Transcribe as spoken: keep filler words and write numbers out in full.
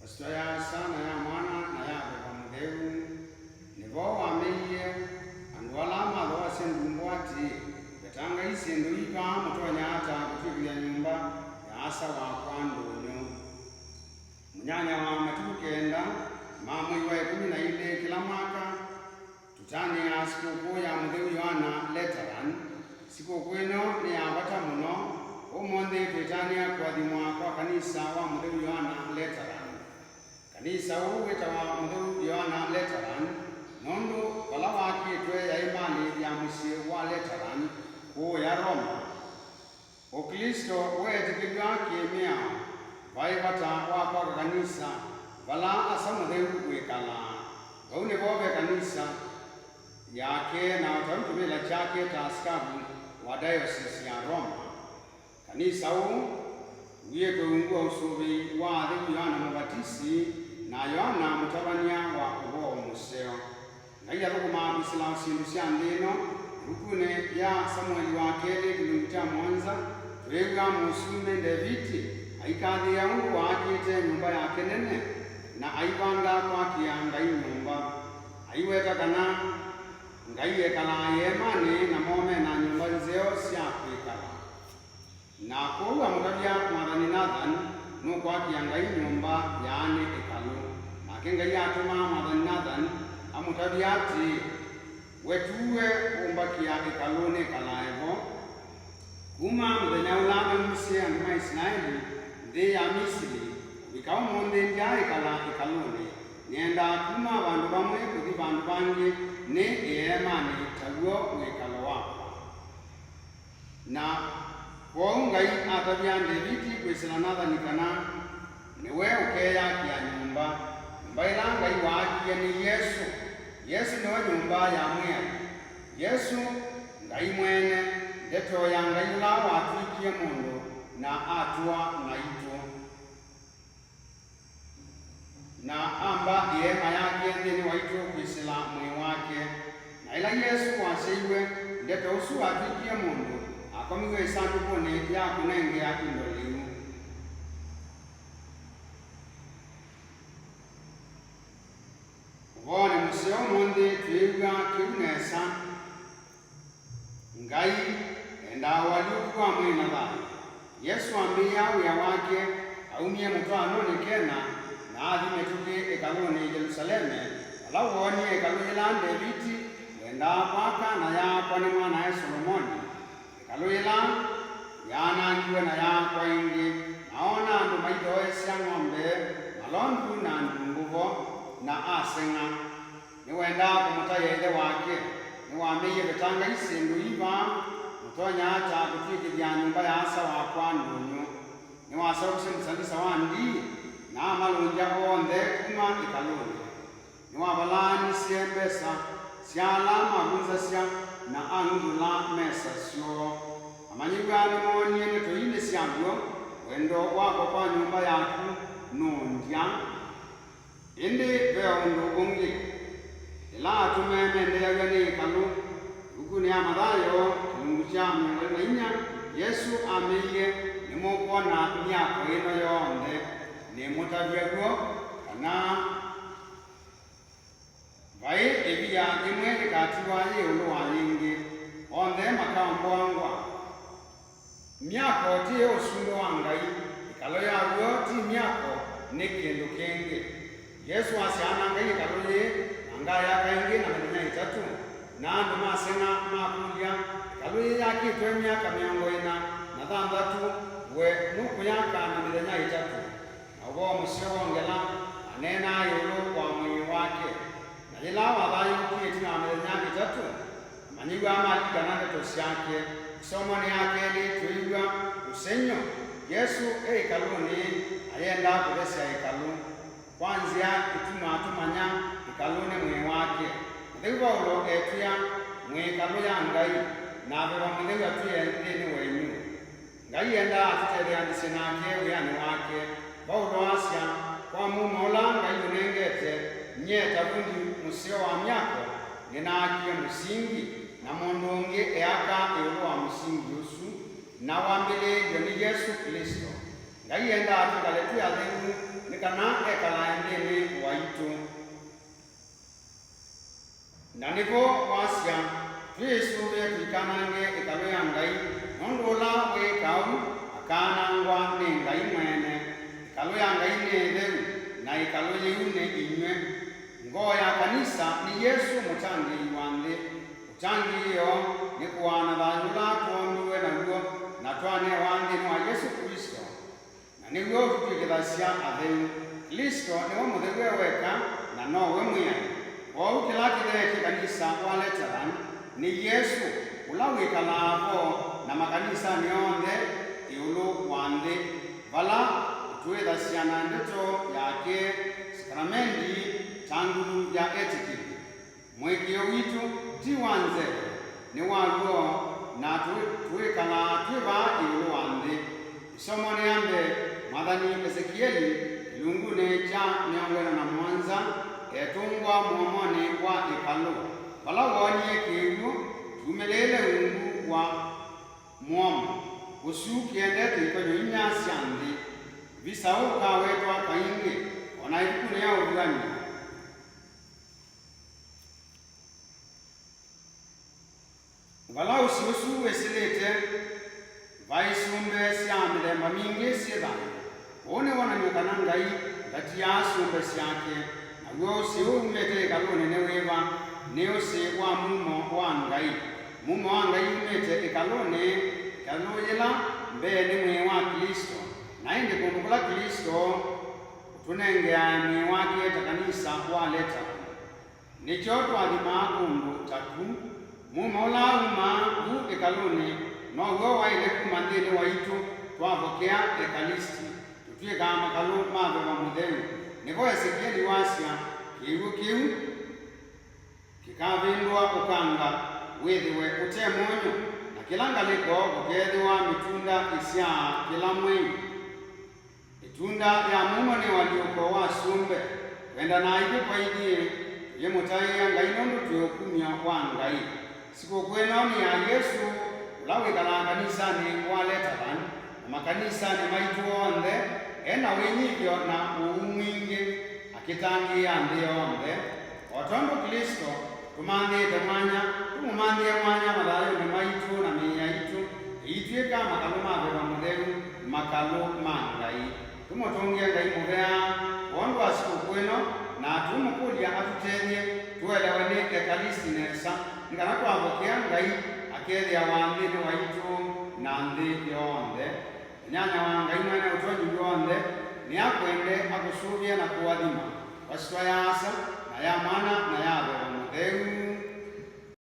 Syĩtwa ya Asa, na ya Mwana, na ya Veva Mũtheu. Nĩvo wameie andũ ala mathooasya ndumbo atĩĩ, Vetangai syĩndũ ii vaa mũtonya ata kũtw'ĩkĩthya nyũmba ya Asa wakwa ndũnyũ. Mũnyanya wa matukũ kenda ma mwei wa ĩkũmi na ilĩ kĩla mwaka, tũtanĩaa sikũkũ ya Mũtheu Yoana Lateran. Sikũkũ ĩno nĩ ya vata mũno. Ũmũnthĩ twĩtanĩa kũathimwa kwa kanisa wa Mũtheu Yoana Lateran. Kanisa ũũ wĩtawa Mũtheu Yoana Lateran nũndũ vala wakĩtwe yaĩ malĩ ya mũsyĩ wa Lateran kũũya Roma. Ũklĩsto weetĩkĩlw'a kĩ-mĩao. Vaĩ vata wa kwaka kanisa vala Asa Mũtheu wĩkalaa. Vau nĩvo ve kanisa yake, na o tau kĩvĩla kyake ta asikavu wa Diocese ya Roma. Kanisa ũũ wĩĩtwe ungu wa ũsũvĩi wa atheu Yoana Mũvatisi na Yoana Mũtavany'a wa Ũvoo Mũseo. Ngai athũkũmaa kwĩsĩla syĩndũ sya nthĩ ĩno. Ĩvukunĩ ya Samueli wa Kelĩ kĩlungu kya mũonza, twĩw'a mũsumbĩ Ndeviti aikathĩĩa ũndũ waakĩte nyũmba yake nene na aivanga kwakĩa Ngai nyũmba. Aiweta kana Ngai ekalaa ĩeemanĩ, namo me na nyũmba nzeo sya kwĩkala. Na kwoou amũtavya mwathani Nathan nũkwakĩa Ngai nyũmba yaanĩ ĩkalũ. Nake Ngai atũma mwathani Nathan amũtavye atĩĩ, We tuwe ũmbakĩa ĩkalũ nĩkalae vo. Kuma mũthenya ũla naumisye andũ ma Isilaeli nthĩ ya Misili kũvika ũmũnthĩ ndyaaĩkala ĩkalũnĩ. Nĩendaa kuma vandũ vamwe kũthi vandũ vangĩ nĩ ĩeemanĩ taw'o wĩkalo wakwa. Na kwoou Ngai atavya Ndeviti kwĩsĩla Nathani kana nĩwe ũkeyakĩa nyũmba. Nyũmba ĩla Ngai waakie nĩ Yesũ. Yesũ nĩwe nyũmba ya Mwĩai. Yesũ, Ngai mwene, ndeto ya Ngai ũla watw'ĩkie mũndũ na atũa naitũ. Na amba ĩeema yake nthĩnĩ waitũ kwĩsĩla mwĩĩ wake. Na ĩla Yesũ wasyaiwe, ndeto ũsu watw'ĩkie mũndũ, akomiw'e ĩsandũkũnĩ ya kũnengea indo lĩu. Ũvoonĩ mũseo ũmũnthĩ twĩĩw'a kĩu nesa. Ngai endaa ũalyũku wa mwĩĩ na thayũ. Yesũ ambĩĩa wĩa wake aumie mũtwaanonĩ Kena na athi mĩtũkĩ ĩkalũnĩ Yelusaleme, vala woonie ĩkalũ yĩla Ndeviti wendaa kwaka na yaakwa nĩ mwanae Solomoni. Ĩkalũ yĩla yaanangiwe na yaakwa ĩngĩ, na oona andũ maithooesya ng'ombe, malondu, na ndungu vo, na aseng'a. Nĩwendaa kũmũtaĩa ĩthe wake. Nĩwameie, Vetangai syĩndũ ii vaa, mũtonya ata kũtw'ĩkĩthya nyũmba ya Asa wakwa ndũnyũ? Nĩwaseũvasya mũsalisa wa ndii, na amalũngya onthe kuma ĩkalũnĩ. Nĩwavalaanisye mbesa sya ala mavunzasya na ang'ung'ula mesa syoo. Amanyĩw'a nĩmoonie ndeto ii nĩ sya w'o, Wendo wakwa kwa nyũmba yaku nũũndya. Ĩndĩ ve o ũndũ ũngĩ. Ĩla atũme mendeeaw'a nĩ ĩkalũ, ĩvukunĩ ya Mathayo, kĩlungu kya mĩongo ĩlĩ na inya, Yesũ ameie, Nĩmũkwona myako ĩno yonthe, nĩmũtavya w'o, kana, Vai ĩvia yĩmwe yĩkatiwa yĩ ĩũlũ wa yĩngĩ, onthe makamboangwa. Myako ti ũsumbĩ wa Ngai, ĩkalũ ya w'o ti myako, nĩ kĩndũ kĩngĩ. Yesũ asya, Anangai ĩkalũ yĩĩ, na ngayaka ĩngĩ na mĩthenya ĩtatũ. Na andũ maseng'a, makũlya, Ĩkalũ yĩĩ yakĩtwe myaka mĩongo ĩna na thanthatũ, we nũkũyaka na mĩthenya ĩtatũ? Na ũvoo mũseo wongela, aneenaa ĩũlũ wa mwĩĩ wake. Na yĩla wathayũũkie ĩtina wa mĩthenya ĩtatũ, amanyĩw'a malilikana ndeto syake. Ĩsomonĩ ya kelĩ twĩw'a ũsengy'o. Yesũ e ĩkalũnĩ, ayenda kũthesya ĩkalũ. Kwa nzĩa ĩtumaa tũmanya ĩkalũ nĩ mwĩĩ wake. Mũtheu Vaulo etwĩa, Mwĩ ĩkalũ ya Ngai, na Veva Mũtheu atwĩe nthĩnĩ wenyu. Ngai endaa tũtetheanĩsye nake wĩanĩ wake. Vaulo asya, Kwa mumo ũla Ngai ũnengete, nyie ta vundi mũseo wa myako, nĩnaakie mũsingi, na mũndũ ũngĩ eaka ĩũlũ wa mũsingi ũsu, na wambĩlĩĩlw'e nĩ Yesũ Klĩsto. Ngai endaa twĩkale twĩ atheu nĩ kana ekalae nthĩnĩ waitũ. Na nĩvo wasya, twĩsũvĩe tũikanange ĩkalũ ya Ngai, nũndũ ũla wĩĩka ũu akaanangwa nĩ Ngai mwene. Ĩkalũ ya Ngai nĩ ĩtheu, na ĩkalũ yĩu nĩ inyw'ĩ. Ngoo ya kanisa nĩ Yesũ, mũtangĩĩi wa nthĩ. Ũtangĩĩo nĩ kũaana thayũ ũla twoombiwe naw'o na twanewa nthĩnĩ wa Yesũ Klĩsto. Na nĩw'o ũtũtw'ĩkĩthasya atheu. Klĩsto nĩwe mũtheu e weka, na nowe Mwĩai. Kwoou kĩla kĩtheetye kanisa wa Lateran nĩ Yesũ, ũla wĩkalaa vo na makanisanĩ onthe ĩũlũ wa nthĩ, vala ũtwĩthasya na ndeto yake, sakramendi, ta nguthu ya etĩkĩli. Mũĩkĩĩo witũ ti wa nzeve, nĩ wa w'o, na tũĩ-, tũĩkalaa twĩ vaa ĩũlũ wa nthĩ. Ĩsomonĩ ya mbee, mwathani Esekieli kĩlungunĩ kya mĩongo ĩna na mũonza etũngwa mũomonĩ wa ĩkalũ, vala woonie kĩw'ũ kyumĩlĩĩle ungu wa mũomo ũsu kĩendete ikonyo inya sya nthĩ. Visa ũũ ũkawetwa kaingĩ o na ĩvukunĩ ya Ũvuan'yo. Vala ũsĩ ũsu wĩsĩlĩte, vaĩ syũmbe sya mĩthemba mingĩ syĩ thayũ. Ũũ nĩ wonany'o kana Ngai ndatiaa syũmbe syake. Naw'o ũsĩ ũũ umĩte ĩkalũnĩ nĩ wĩva? Nĩ ũsĩ wa mumo wa Ngai. Mumo wa Ngai umĩte ĩkalũnĩ, ĩkalũ yĩla mbee nĩ mwĩĩ wa Klĩsto, na ĩndĩ kũndũ kũla Klĩsto ũtũnengeae mwĩĩ wake ta kanisa wa Lateran. Nĩkyo twathimaa kũndũ ta ku. Mumo ũla wumaa vu ĩkalũnĩ now'o waĩle kuma nthĩnĩ waitũ twavokea Ekalisti, tũtw'ĩkaa makalũ ma Veva Mũtheu. Nĩvo Esekieli wasya, kĩw'ũ kĩu kĩkavĩndũa ũkanga wĩthĩwe ũte mũnyũ, na kĩla ngalĩko kũkeethĩwa mĩtunda ĩsyaa kĩla mwei. Ĩtunda ya mumo nĩ ũalyũko wa syũmbe. Kwendana ithyĩ kwa ithyĩ, tũyĩmũtaĩa Ngai nũndũ twĩ ũkumyo wa Ngai. Sikũkũ ĩno nĩ ya Yesũ, ũla wĩkalaa kanisanĩ wa Lateran na makanisanĩ maitũ onthe, e na wĩnyivyo na ũuu mwingĩ, akĩtangĩĩa nthĩ yonthe. O tondũ Klĩsto tũmanthĩĩte mwanya, tũmũmanthĩe mwanya mathayũnĩ maitũ na mĩĩ yaitũ, ĩitw'ĩka makalũ ma Veva Mũtheu, makalũ ma Ngai. Tũmũtũngĩe Ngai mũvea kwondũ wa sikũkũ ĩno, na tũimũkũlya atũtethye tũelewe nĩ Ekalisti nesa, nĩ kana twavokea Ngai akethĩawa nthĩnĩ waitũ na nthĩ yonthe. Ũnyanya wa Ngai Mwene Ũtonyi W'onthe nĩakwende akũsũvĩe na kũathima kwa syĩtwa ya Asa, na ya Mwana, na ya